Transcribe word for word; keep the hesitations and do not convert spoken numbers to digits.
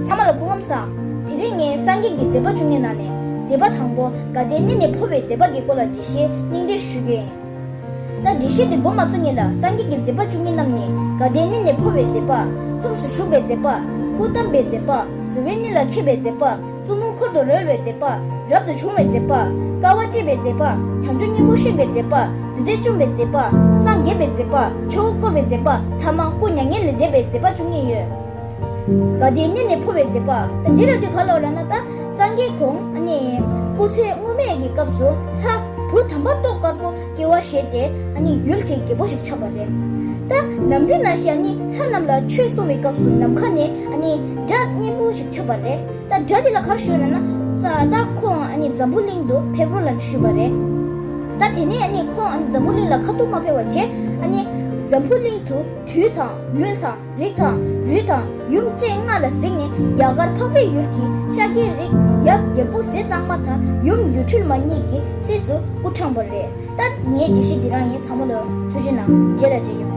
ཚང་མ་ལ་སྐུ་ཁམས་བཟང་། དེ་རིང་ངས་སངས་རྒྱས་ཀྱི་མཛད་པ་བཅུ་གཉིས་ནང་ནས་མཛད་པ་དང་པོ་དགའ་ལྡན་གནས་ནས་འཕོ་བའི་མཛད་པ་གི་སྐོར་ལ་འགྲེལ་བཤད་སྙིང་བསྡུས་ཞུ་གི་ཡིན། ད་འགྲེལ་བཤད་འདི་འགོ་མ་ཚུགས་སྔོན་ལ། སངས་རྒྱས་ཀྱི་མཛད་པ་བཅུ་གཉིས་རྣམས་ནི་དགའ་ལྡན་གནས་ནས་འཕོ་བའི་མཛད་པ། ལྷུམས་སུ་ཞུགས་པའི་མཛད་པ། སྐུ་བལྟམས་པའི་མཛད་པ། གཟུ་བའི་གནས་ལ་མཁས་པའི་མཛད་པ། བཙུན་མོའི་འཁོར་དུ་རོལ་བའི་མཛད་པ། རབ་ཏུ་བྱུང་བའི་མཛད་པ། དཀའ་བ་སྤྱད་པའི་མཛད་པ། བྱང་ཆུབ་སྙིང་པོ་གཤེགས་པའི་མཛད་པ། བདུད་སྡེ་བཅོམ་པའི་མཛད་པ། སངས་རྒྱས་པའི་མཛད་པ། ཆོས་འཁོར་བསྐོར་བའི་མཛད་པ། ཐ་མ་སྐུ་མྱ་ངན་ལས་འདས་པའི་མཛད་པ་བཅུ་གཉིས་ཡོད། དགའ་ལྡན་གནས་ནས་འཕོ་བའི་མཛད་པ། ད་འདི་ལ་དུས་ག་ལ་ལབ་ན། ད་སངས་རྒྱས་ཁོང་ཨ་ནི་སྐུ་ཚེ་སྔོན་མའི་གི་སྐབས་སུ་ལྷ་བུ་དམ་པ་ཏོག་དཀར་པོ་སྐྱེ་བ་བཞེས་ཏེ། ཨ་ནི་ཡུལ་གྱི་རྒྱལ་པོ་ཞིག་ཆགས་པ་རེད། ད་ནམ་རྒྱུན་ནང་བཞིན་ཨ་ནི་ལྷ་རྣམས་ལ་ཆོས་གསུང་བའི་སྐབས་སུ་ནམ་མཁའ་ནས་ཨ་ནི་སྒྲ་སྙན་པོ་ཞིག་ཐོས་པ་རེད། ད་སྒྲ་དེ་ལ་ག་རེ་ཞུ་ལབ་ན། ས་ད་ཁོང་ཨ་ནི་འཛམ་བུ་གླིང་དུ་ཕེབས་རོགས་ལབ་ཞུས་པ་རེད། ད་དེ་ནས་ཨ་ནི་ཁོང་ཨ་ནི་འཛམ་བུ་གླིང་ལ་ཁ་ཐུག་མ་ཕེབས་པ་བྱས། ཨ་ནི་འཛམ་བུ་གླིང་དུ་དུས་དང་ཡུལ་དང་རིགས་དང་རུས་དང་ཡུམ་ཅན་ལྔ་ལ་གཟིགས་ནས། རྒྱ་གར་འཕགས་པའི་ཡུལ་གྱི་ཤཱཀྱའི་རིགས་ཡབ་རྒྱལ་པོ་ཟས་གཙང་མ་དང་ཡུམ་སྒྱུ་འཕྲུལ་མ་གཉིས་ཀྱི་སྲས་སུ་སྐུ་འཁྲུངས་པ་རེད། ད་ངའི་འགྲེལ་བཤད་འདི་རང་ཡིན། ཚང་མ་ལ་ཐུགས་རྗེ་གནང་། རྗེས་ལ་མཇལ་ཡོང་།